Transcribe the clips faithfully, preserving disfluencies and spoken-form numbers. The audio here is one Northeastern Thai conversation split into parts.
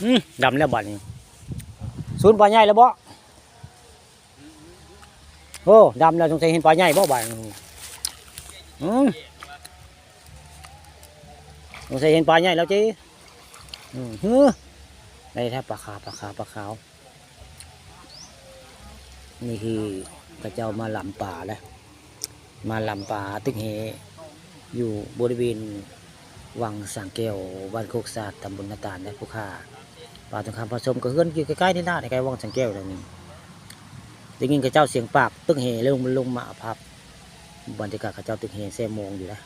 อืม ดำแล้วบัดนี้ สูนปลาใหญ่แล้วบ่ โอ้ ดำแล้ว สงสัยเห็นปลาใหญ่บ่บัดนี้ อืม สงสัยเห็นปลาใหญ่แล้วเจ้ อืม เฮ้อ ได้แท้ปลาขาว ปลาขาว ปลาขาว นี่คือเขาเจ้ามาลำปลาแล้ว มาลำปลาตึกแห อยู่บริเวณวังสังแก้ว บ้านโคกสาด ตำบลนาตาลนะผู้ข้า ปลาทองคำผสมกับเฮือนอยู่ใกล้ๆนี่นะ ใกล้ๆวังสังแก้วแล้วนี่ ได้ยินเขาเจ้าเสียงปากตึกแห ลง ลงมาภาพบรรยากาศเขาเจ้าตึกแหแซ่โมงอยู่นะ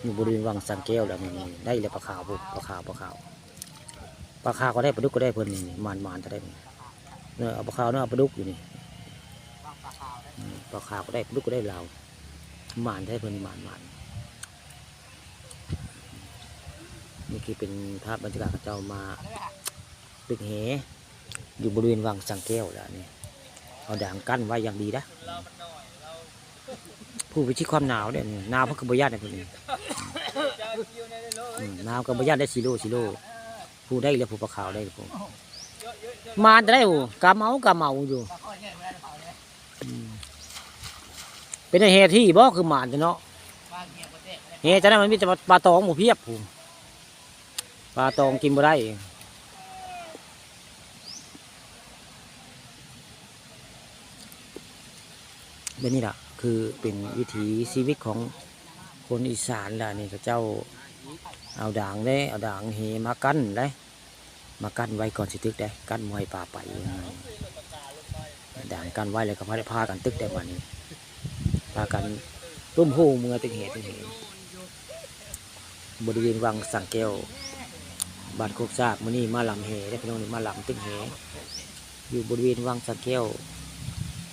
อยู่บริเวณวังสังแก้วแล้วนี่ นี่ ได้แล้วปลาขาวพุ้น ปลาขาว ปลาขาว ปลาขาวก็ได้ ปลาดุกก็ได้เพิ่นนี่ นี่ หมานๆ จะได้นี่ เนี่ย เอาปลาขาวเนี่ย เอาปลาดุกอยู่นี่ อืม ปลาขาวก็ได้ ปลาดุกก็ได้ลาว หมานได้เพิ่น หมานๆ นี่คือเป็นภาพบรรยากาศเขาเจ้ามาตึกแห อยู่บริเวณวังสังแก้วแล้วนี่ เอาดางกั้นไว้อย่างดีนะ ผู้พิชิตความหนาวเนี่ย หนาวเพิ่นก็บ่ย่านได้เพิ่นนี่ อืม หนาวก็บ่ย่านได้ สิโล สิโล ผู้ได้แล้ว ผู้ปลาขาวได้ผู้ หมานจะได้ผู้ กำเอา กำเอาอยู่ อืม เป็นแหที่บ่ คือหมานจ้ะเนาะ แหจ้ะนะ มันมีแต่ปลา ปลาตองหมู่เพียบผู้ ปลาตองกินบ่ได้ แบบนี้ล่ะ คือเป็นวิถีชีวิตของคนอีสานล่ะ นี่เขาเจ้าเอาดางเด้ เอาดางแหมากั้นเด้ มากั้นไว้ก่อนสิตึกเด้ กั้นบ่ให้ปลาไป ดางกั้นไว้แล้วก็พา พากันตึกได้บัดนี้ พากันตุ้มหูเมือตึกแห ตึกแห บริเวณวังสังแก้ว บ้านโคกสาก มื้อนี้มาลำแหเด้อพี่น้อง นี่มาลำตึกแห อยู่บริเวณวังสังแก้ว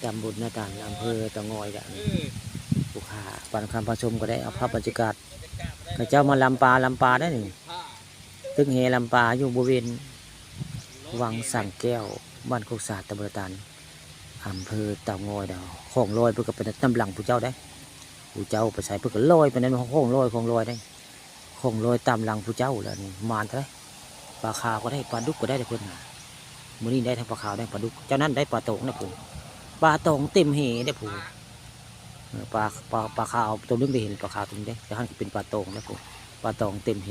ตำบลนาตาล อำเภอเต่างอยเด้อ ผู้ข้า ปลาทองคำผสมก็ได้เอาภาพบรรยากาศ เขาเจ้ามาลำปลา ลำปลาได้อนี่ ตึกแหลำปลาอยู่บริเวณวังสังแก้ว บ้านโคกสาด ตำบลนาตาล อำเภอเต่างอยเด้อ ของลอยเพิ่นก็ไปนำหลังผู้เจ้าได้ ผู้เจ้าไปใส่เพิ่นก็ลอยไปนั่น ของลอย ของลอยได้ ของลอยตามหลังผู้เจ้าแล้วนี่ หมานเท่าใด ปลาขาวก็ได้ ปลาดุกก็ได้เด้อเพิ่นน่ะ มื้อนี้ได้ทั้งปลาขาวได้ปลาดุก เจ้านั้นได้ปลาตองนะผู้ ปลาตองเต็มแหเด้อผู้ เออ ปลา ปลา ปลาขาวตัวหนึ่งได้เห็น ปลาขาวตัวหนึ่งได้ แต่หันเป็นปลาตองนะผู้ ปลาตองเต็มแห